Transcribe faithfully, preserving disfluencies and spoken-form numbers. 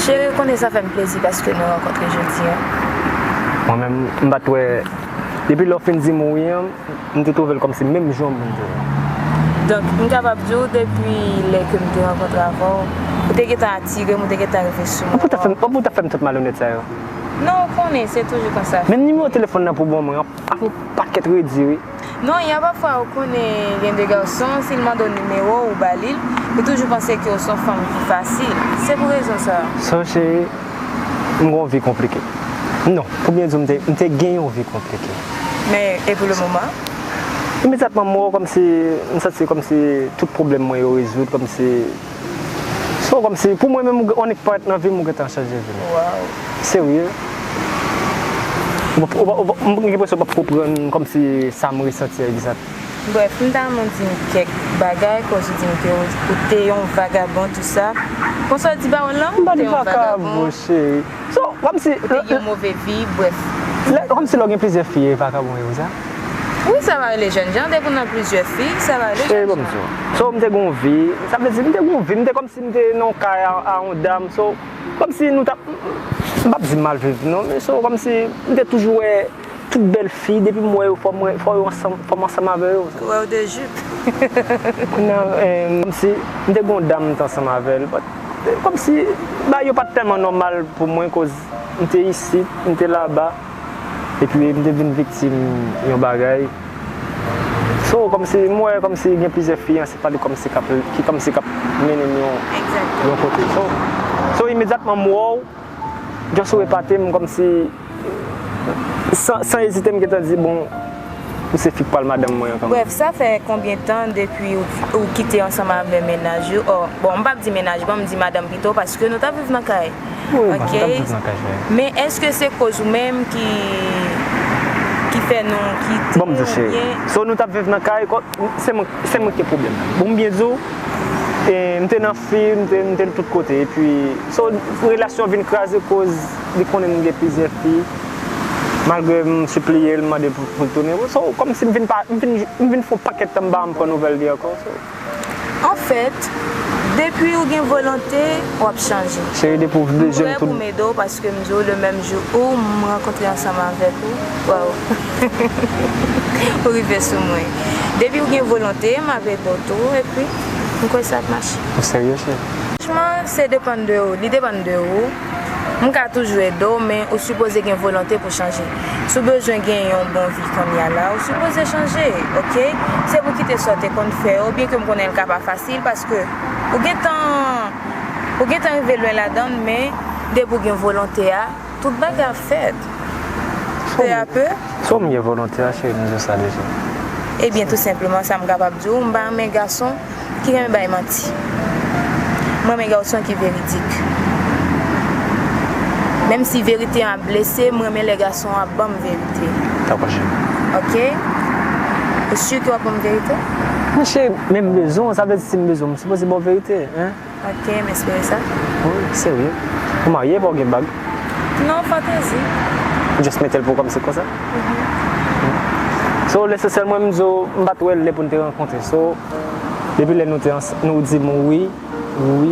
Cheri, ou konnen sa fè m plezi paske nou rankontre jodi a. Mwen menm, m pa t wè, depi lè w fin di m wi an, m te twouve l kòmsi menm jou an m te wè. Donk, m kapab di w depi lè ke m te rankontre avè w, ou te gentan atire m, ou te gentan rive sou mwen. Ou pou ta fè m, ou pou ta fè m tout malonèt sa yo? Non, ou konnen, se toujou konsa. Menm nimewo telefòn nan pou ban mwen an, avè yon pakèt redi wi. Non, y a pafwa ou konnen gen de gason, si l mande w nimewo ou ba li l, li toujou panse ke w se yon fanm ki fasil. Se pou rezon sa a. So, cheri, m gen yon vi konplike. Non, pou byen di w, m te, m te gen yon vi konplike. Men, e pou le moman? Imedyatman, m wè w kòmsi, m santi kòmsi tout pwoblèm mwen yo rezoud, kòmsi So, kòmsi, pou mwen menm, ou, annik parèt nan vi m, ou gentan chanje vi m. Waw. Serye. Ou pa, ou pa, ou pa, m gen enpresyon w p ap konprann kòmsi sa m resanti a egzak. Brèf, m ta renmen w di m kèk bagay, koz ou di m ke ou, ou te yon vagabon, tou sa. Konsa w di pawòl lan, ou te yon vagabon. M pa t vagabon, cheri. So, kòmsi, ou te gen yon move vi, brèf. Lè, kòmsi lè w gen plizyè fi, e vagabon, e konsa? Wi, sa va rele jènjan, depi w nan plizyè fi, sa va rele jènjan. Cheri, ban m di w. So, m te gen yon vi, sa vle di, m te gen yon vi, m te kòmsi m te nan yon kay a, a yon dam, so, kòmsi nou t ap, m p ap di m mal viv, non, men so, kòmsi m te toujou wè tout bèl fi, depi m wè yo, fò m wè, fò yo ansanm, fò m ansanm avè yo. Ou wè yo de jup. Kounye a, eh, kòmsi m te gen yon dam m te ansanm avè l, but, eh, kòmsi, bagay yo pa t tèlman nòmal pou mwen, koz m te isit, m te laba, epi m te vin viktim yon bagay. So, kòmsi, m wè kòmsi gen plizyè fi an, se pa li kòmsi k ap, ki kòmsi k ap mennen m yon, yon kote. So, so, imedyatman m wè w, just ou epate m kòmsi, san, san ezite, m gentan di, bon, ou se fi k pral madanm mwen an kanmenm. Brèf, sa fè konbyen tan depi ou, ou kite ansanm avè mennaj ou? Ò, bon, m p ap di mennaj, bon, m di madanm pito, paske nou t ap viv nan kay. Wi, m t ap viv nan kay, wi. Men èske se koz ou menm ki, ki fè nou kite oubyen? Bon, m di w, cheri. So, nou t ap viv nan kay, kò-, se mwen, se mwen ki te pwoblèm nan. Bon, m byen di w, e, m te nan fi, m te, m te tout kote. Epi, so, relasyon vin kraze koz li konnen m gen plizyè fi. Malgre m sipliye l, m mande pou, pou l tounen. So, kòmsi m vin pa, m vin, m vin fè yon pakèt tan m pa janm pran nouvèl li ankò. So, Anfèt, depi ou gen volonte, w ap chanje. Cheri, depi w vle jwenn tout. M prè pou m ede w paske m di w le menm jou ou m rankontre ansanm avèk ou. Waw. Ou rive sou mwen. Depi ou gen volonte, m ap ede w tou, epi m kwè sa ap mache. Ou serye, cheri? Franchman, se depann de ou. Li depann de ou. M ka toujou ede w, men ou sipoze gen volonte pou chanje. Si w bezwen gen yon bon vi kounye a la, ou sipoze chanje, oke? Se pou kite sa w te konn fè, oubyen ke m konnen l ka pa fasil, paske ou gentan, ou gentan rive lwen ladann, men depi w gen volonte a, tout bagay ap fèt. Pe a pe. So, m gen volonte a, cheri, m di w sa deja. Ebyen, tou senpleman, sa m kapab di w, m pa renmen gason ki renmen bay manti. M renmen gason ki veridik. Menm si verite an ap blese, m renmen lè gason an ap ban m verite. Dakò, cheri. Oke? Ou si ke w ap ban m verite? Men cheri, men m bezwen w, sa vle di si m bezwen w, m sipoze ba w verite, en? Oke, m espere sa. Wi, serye. Ou marye, pa w gen bag? Non, fantezi. Ou just mete l pou w kòmsi konsa? Mhm. So, lesansyèl, mwen, m di w, m pa t wè l lè pou n te rankontre. So, depi lè nou te ans-, nou di m wi, wi,